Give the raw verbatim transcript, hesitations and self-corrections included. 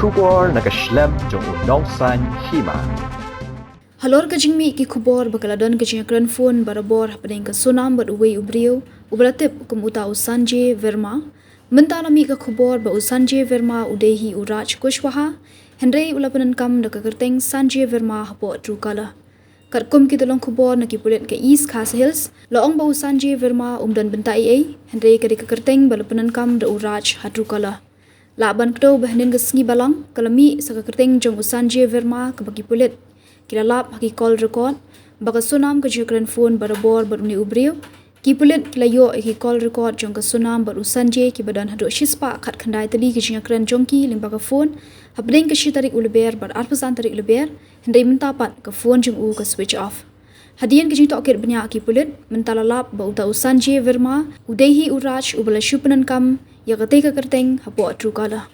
Khubor na ka shlem jong u Nongsaiñ Hima. Halor ka jingmih ki khubor ba ka la don ka jingkren phone barabor hapdeng ka Sonam bad uwei u briew uba la tip kum uta u Sanjay Verma. Mynta la mih ka khubor ba u Sanjay Verma u dei hi u Raj Kushwaha, hynrei u la pyndonkam da ka kyrteng Sanjay Verma hapoh Truecaller. Katkum ki tyllong khubor na ki pulit ka East Khasi Hills, la ong ba u Sanjay Verma um don bynta ei ei, hynrei ka dei ka kyrteng ba la pyndonkam da u Raj ha Truecaller. Lah ban kdew ba hynnin ka sngi Balang, ka la mih sa ka kyrteng jong u Sanjay Verma kaba ki pulit ki la lap ha ki call record ba ka Sonam ka jingkren phone barabor bad une u briew. Ki pulit ki la ïoh ïa ki call record jong ka Sonam bad u Sanjay kiba don haduh shispah khatkhyndai tylli ki jingkren jong ki lyngba ka phone hapdeng ka shi tarik u Lber bad arphew san tarik u Lber, hynrei mynta pat ka phone jong u ka switch off. Hadien ka jingtohkit bniah ki pulit, mynta la lap ba uta u Sanjay Verma u dei hi u Raj uba la shu pyndonkam ïa katei ka kyrteng hapoh Truecaller.